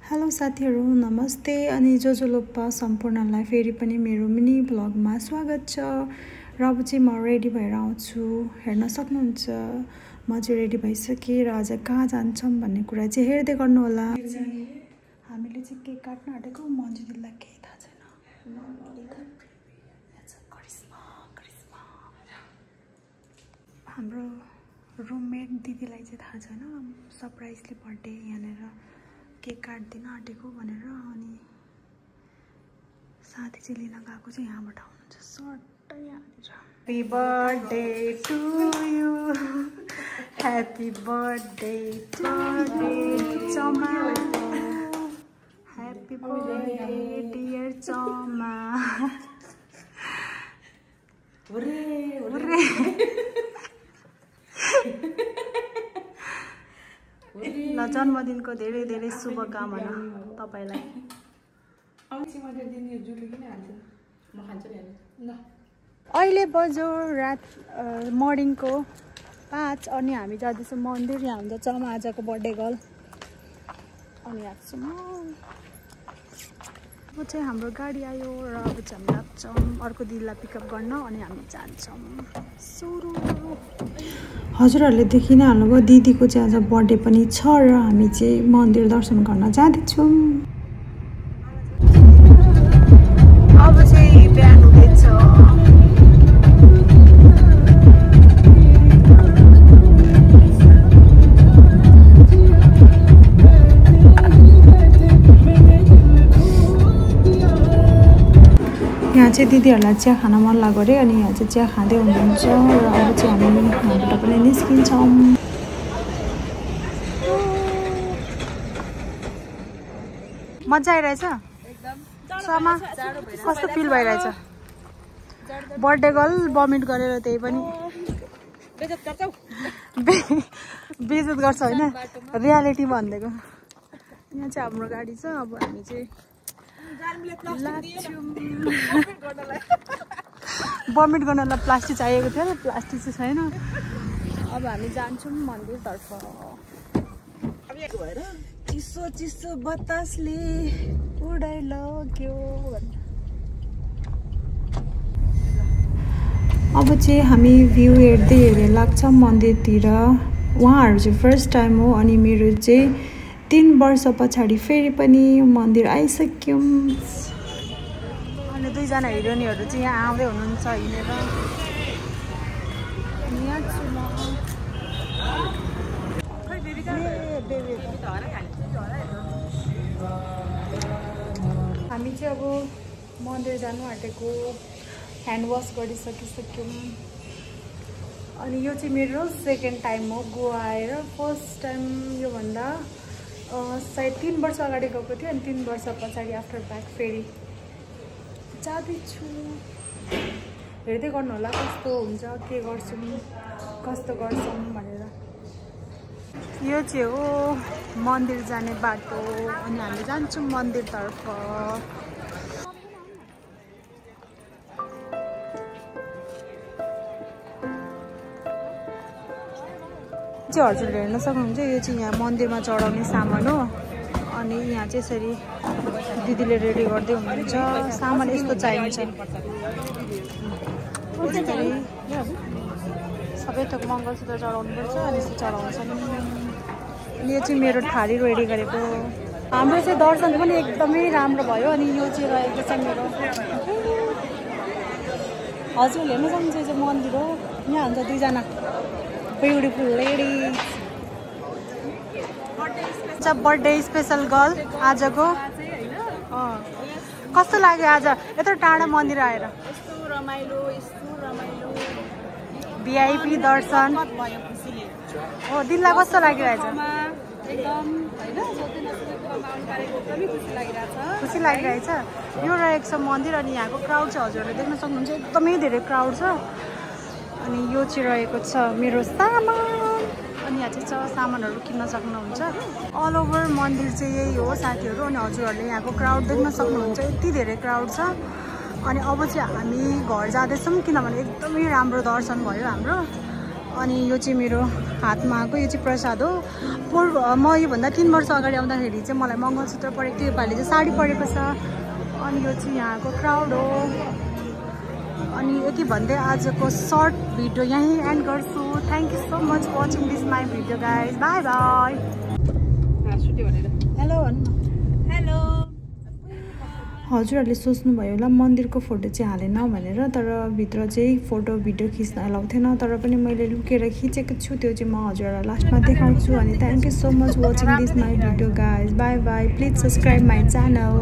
Hello साथीहरु नमस्ते अनि जोजोलोप्पा सम्पूर्णलाई फेरि पनि मेरो मिनी भ्लगमा स्वागत छ र अब चाहिँ म रेडी भएर आउँछु हेर्न सक्नुहुन्छ म चाहिँ रेडी भइसके र आज कहाँ जान्छौं भन्ने कुरा चाहिँ हेर्दै गर्नु होला हामीले चाहिँ केक काट्न आटेको मन्जिललाई केही थाहा छैन हाम्रो रुममेट दिदीलाई चाहिँ थाहा छैन सरप्राइजली बर्थडे यहाँनेर केक काट्दिन आटेको भनेर अनि साथी चाहिँ लिन गएको चाहिँ यहाँबाट आउनुहुन्छ सट्टै यहाँनिर happy birthday to you happy birthday to Chama happy birthday dear Chama hurray hurray ल जन्मदिनको धेरै धेरै शुभकामना तपाईलाई अहिले बज्यो रात मर्निङको 5 अनि हामी जाँदैछौँ मन्दिर यहाँ हुन्छ चमा आजको बर्थडे गर्ल अनि आएको म चाहिँ हाम्रो गाडी आयो र अब चाहिँ हामी लाग्छौँ अर्को दिदीलाई पिकअप गर्न अनि हामी जान्छौँ सुरु हजुरहरूले देखि नै हाल्नुभयो दिदीको चाहिँ आज बर्थडे पनि छ र हामी चाहिँ मन्दिर दर्शन गर्न जाँदैछौँ अब चाहिँ बिहान हुँदैछ यहाँ चाहिँ दिदीहरूलाई चिया खान मन लाग्यो अरे अनि यहाँ चाहिँ चिया खाँदै हुनुहुन्छ र अब चाहिँ हामी यहाँबाट पनि निस्किन्छौँ मजा आइरहेछ समा कस्तो फिल भइरहेछ बर्थडे गर्ल भमिट गरेर त्यही पनि बेइज्जत गर्छ होइन रियालिटी भनिदिएको यहाँ चाहिँ हाम्रो गाडी छ अब हामी चाहिँ भमिट गर्नलाई प्लास्टिक चाहिएको थियो प्लास्टिक चाहिँ छैन अब हामी जान्छौँ मन्दिरतर्फ चिसो चिसो बतासले उडाइ लग्यो अब चाहिँ हामी भ्यू हेर्दै हेर्दै लाग्छौँ मन्दिरतिर उहाँहरू चाहिँ फर्स्ट टाइम हो अनि मेरो चाहिँ 3 वर्ष पछाडि फेरि पनि मन्दिर आइसक्यौँ अनि दुईजना हिरोइनहरू चाहिँ यहाँ आउँदै हुनुहुन्छ हिँडेर यहाँ छु म हामी चाहिँ अब मन्दिर जानु आँटेको ह्यान्ड वास गरिसकिसक्यौँ अनि यो चाहिँ मेरो सेकेन्ड टाइम हो गोवा आएर फर्स्ट टाइम योभन्दा सायद 3 वर्ष अगाडि गएको थियो अनि 3 वर्ष पछाडि आफ्टर ब्याक फेरि जाँदैछु हेर्दै गर्नु होला कस्तो हुन्छ के गर्छौँ कस्तो गर्छौँ भनेर यो चाहिँ हो मन्दिर जाने बाटो अनि हामी जान्छौँ मन्दिरतर्फ चाहिँ हजुरले हेर्न सक्नुहुन्छ यो चाहिँ यहाँ मन्दिरमा चढाउने सामान हो अनि यहाँ चाहिँ यसरी दिदीले रेडी गर्दै हुनुहुन्छ सामान यस्तो चाहिन्छ सबै थोक मङ्गलसूत्र चढाउनुपर्छ अनि यस्तो चढाउँछन् अनि यो चाहिँ मेरो थाली रेडी गरेको हाम्रो चाहिँ दर्शन पनि एकदमै राम्रो भयो अनि यो चाहिँ रहेको छ मेरो हजुरले हेर्न सक्नुहुन्छ यो चाहिँ मन्दिर हो यहाँ हुन्छ दुईजना beautiful lady birthday special girl आजको कस्तो लाग्यो आज यत्रो टाढा मन्दिर आएर भिआइपी दर्शन हो दिललाई कस्तो लागिरहेछ खुसी लागिरहेछ यो रहेको छ मन्दिर अनि यहाँको क्राउड चाहिँ हजुरहरूले देख्न सक्नुहुन्छ एकदमै धेरै क्राउड छ अनि यो चाहिँ रहेको छ मेरो सामान अनि यहाँ चाहिँ छ सामानहरू किन्न सक्नुहुन्छ अल ओभर मन्दिर चाहिँ यही हो साथीहरू अनि हजुरहरूले यहाँको क्राउड देख्न सक्नुहुन्छ यति धेरै क्राउड छ अनि अब चाहिँ हामी घर जाँदैछौँ किनभने एकदमै राम्रो दर्शन भयो हाम्रो अनि यो चाहिँ मेरो हातमा आएको यो चाहिँ प्रसाद हो। म योभन्दा 3 वर्ष अगाडि आउँदाखेरि चाहिँ मलाई मङ्गलसूत्र परेको थियो, योपालि चाहिँ साडी परेको छ। अनि यो चाहिँ यहाँको क्राउड हो। अनि यति भन्दै आजको सर्ट भिडियो यहीँ एन्ड गर्छु। Thank you so much watching this my video guys. By by. Hello hello. हजुरहरूले सोच्नुभयो होला मन्दिरको फोटो चाहिँ हालेन भनेर, तर भित्र चाहिँ फोटो भिडियो खिच्न अलाउ थिएन। तर पनि मैले लुकेर खिचेको छु, त्यो चाहिँ म हजुरहरूलाई लास्टमा देखाउँछु। अनि thank you so much watching this my video guys. By by. Please subscribe my channel.